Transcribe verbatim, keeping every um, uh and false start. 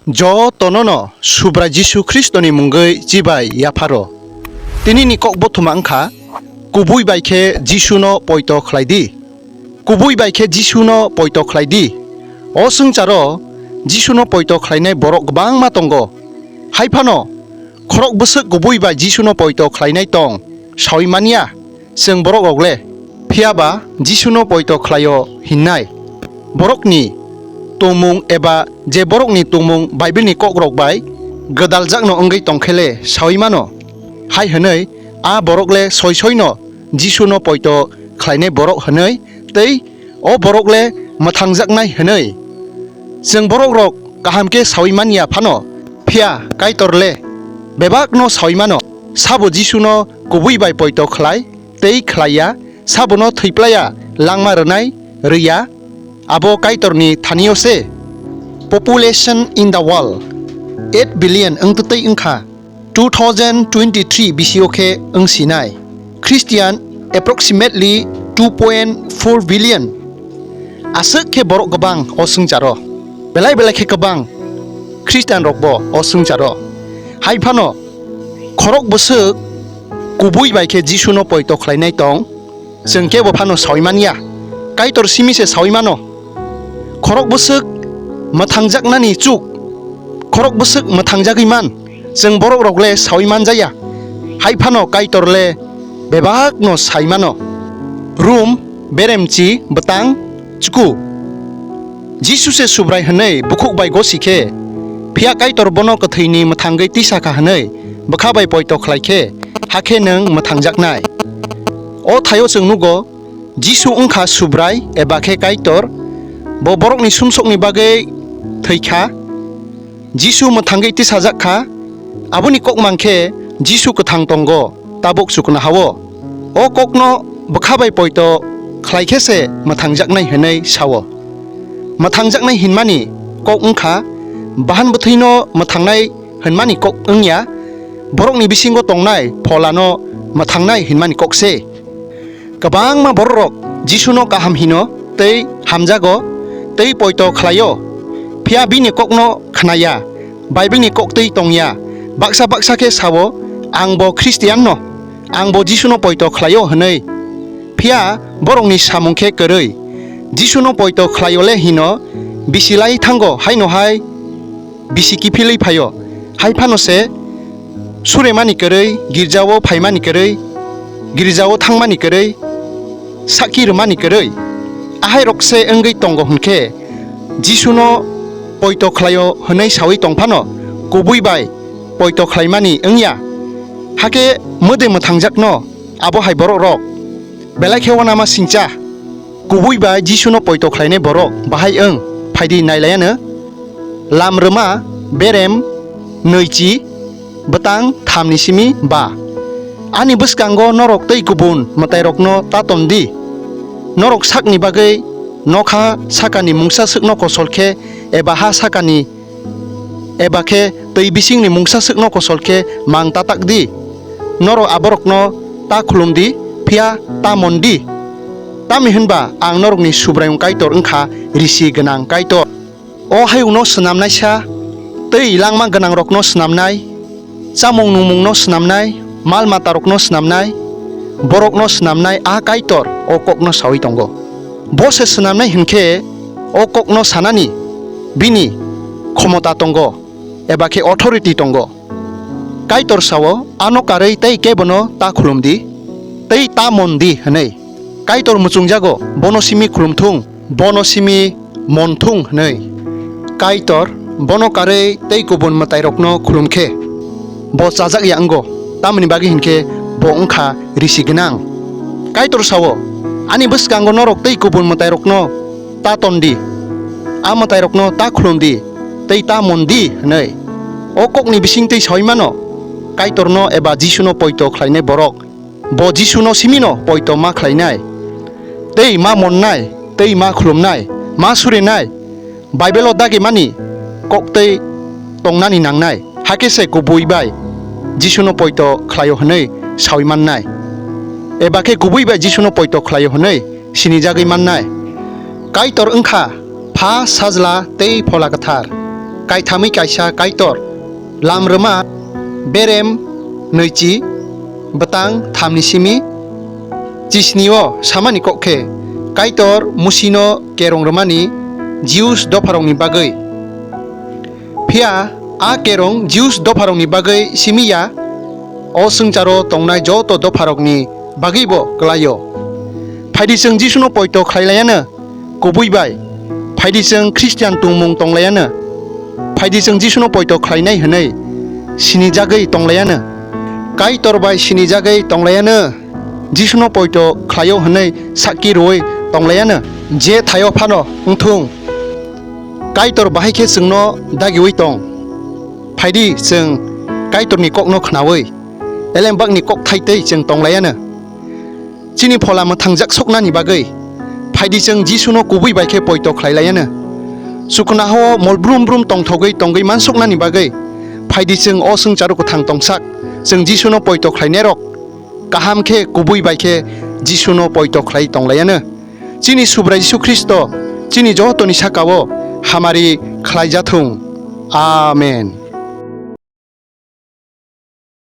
Jotono no Subrai Jisu Khristoni mungwi chibai yapharo. Tinini kok bothoma wngkha, kubui bai khe Jisuno poito khlai di. Kubui bai khe Jisuno poito khlai di. O swngcharo Jisuno poito khlainai borok kwbangma tongo. Hai phano khorok bwswk kubui bai Jisuno poito khlainai tong saui manya chwng borok rok le. Phiya ba Jisuno poito khlaio hinnai borokni tongmung eba je borokni tongmung Bible ni kok rok bai gwdaljakno wngwi tongkhe le saui mano. Hai hwnwi a borok le soi soino Jisuno poito khlainai borok hwnwi tei o borok le mwthangjaknai hwnwi. Chwng borok rok kaham khe saui manya phano, phiya Kaitor le bebak no saui mano. Sabo Jisuno kubui bai poito khlai tei khlai ya, sabono thwiplaiya langma rwnai rwya, abo Kaitorni thanio se. Population in the world eight billion wngtwtwi wngkha. Two thousand twenty-three bisio khe wngsinai Christian approximately two point four billion. Aswk khe borok kwbang o swngcharo. Belai belai khe kwbang Christian rokbo o swngcharo. Hai phano khorok bwswk kubui bai khe Jisuno poito khlainai tong. Chwng kebo phano saui manya. Kaitor simi se saui mano. Khorok bwswk mwthangjaknani chuk. Khorok bwswk mwthangjagwi man. Chwng borok rok le saui manjaya. Hai phano Kaitor le bebak no sai mano. Rum beremchi bwtang chku. Jisu se Subrai hwnwi bukhuk bai gosi khe, phiya Kaitor bono kwthwini mwthangwi tisa kha hwnwi bwkha bai poito khlai khe, hakhe nwng mwthangjaknai. O thaio chwng nugo, Jisu wngkha Subrai eba khe Kaitor, bo borokni sumsokni bagwi thwi kha. Jisu mwthangwi tisajak kha, aboni kok mang khe Jisu kwthang tongo, tabuk chuknoha-o. O kokno bwkha bai poito khlai khe se mwthangjaknai hwnwi sa-o. Mwthangjaknai hinmani kok wngkha bahan bwthwino mwthangnai hinmani kok wngya, borokni bisingo tongnai pholano mwthangnai hinmani kok se. Kwbangma bororok Jisuno kaham hino tei hamjago tei poito khlaio, phiya bini kokno khnaya, Bible ni koktwi tongya. Baksa baksa khe sao, "Ang bo Christian no, ang bo Jisuno poito khlaio," hwnwi. Phiya borokni samung khe kwrwi. Jisuno poito khlaio le hino, bisi lai thango haino hai bisi kiphilwi phaio. Hai phano se suremani kwrwi, girjao phaimani kwrwi, girjao thangmani kwrwi, sakki rwmani kwrwi. Ahai rok se wngwi tongo hwn khe Jisuno poito khlaio hwnwi saui tong phano kubui bai poito khlaimani wngya. Hakhe mwdwi mwthangjakno abo hai borok rok belai khe uanama singcha. Kubui bai Jisuno poito khlainai borok bahai wng, phaidi nailaiano. Lam rwma berem nwichi bwtang thamni simi ba. Ani bwskango norok tei kubun mwtairokno ta ton di. Norok sakni bagwi nokha sakani mungsa swkno kosol khe eba ha sakani eba khe twi bisingni mungsa swkno kosol khe mang ta tak di. Norok aborokno ta khulum di, phiya ta mon di. Tamni hwn ba ang norokni Subraiyung Kaitor wng kha, risi gwnang Kaitor. O hayungno snamnaisa, tei langma gwnangrokno snamnai, chamung nungmungno snamnai, mal matarokno snamnai, borokno snamnai a Kaitor o kokno saui tongo. Bo se snamnai hwn khe o kokno sanani bini khomota tongo, eba khe authority tongo. Kaitor sao, "Ano karwi tei kebono ta khulum di, tei ta mon di," hwnwi. Kaitor muchungjago, "Bono simi khulum thung, bono simi mon thung," hwnwi. Kaitor bono karwi tei kubun mwtairokno khulum khe bo chajak ya wngo, tamoni bagwi hwn khe bo wng kha risi gwnang. Kaitor sao, "Ani bwskango norok tei kubun mwtairokno ta ton di, a mwtairokno ta khulum di, tei ta mon di," hwnwi. O kokni bising twi saui mano, Kaitorno eba Jisuno poito khlainai borok. Bo Jisuno simino poito ma khlainai, tei ma monnai, tei ma khulumnai, ma surinai, Bible-o dagimani koktwi tongnani nangnai, hakhe se kubui bai Jisuno poito khlaio hwnwi saui mannai, eba khe kubui bai Jisuno poito khlaio hwnwi sinijagwi mannai. Kaitor wng kha Pha, Sajla tei Phola Kwthar. kaithamwi kaisa Kaitor, lam rwma berem nwichi bwtang thamni simi chisnio samani kok khe, Kaitor Musino kerong rwmani Jews dopharokni bagwi. Phiya a kerong Jews dopharokni bagwi simi ya, o swngcharo tongnai joto dopharokni bagwibo kwlaio. Phaidi chwng Jisuno poito khlai laiano kubui bai. Phaidi chwng Khristian tongmung tong laiano. Phaidi chwng Jisuno poito khlainai hwnwi sinijagwi tong laiano. Kaitor bai sinijagwi tong laiano. Jisuno poito khlaio hwnwi sakki rwui tong laiano. Je thaio phano wngthung, Kaitor bahai khe chwngno dagiui tong. Phaidi chwng Kaitorni kokno khnaui, elembakni kok thaitwi chwng tong laiano. Chini phola mwthangjak soknani bagwi phaidi chwng Jisuno kubui bai khe poito khlai laiano. Chuknohao mol brum brum tongthogwi tongwi mansuknani bagwi phaidi chwng o swngcharo kwthang tongsak chwng Jisuno poito khlainairok kaham khe kubui bai khe Jisuno poito khlai tong laiano. Chini Subrai Jisu Khristo chini jotoni saka-o hamari khlai jathung. Amen.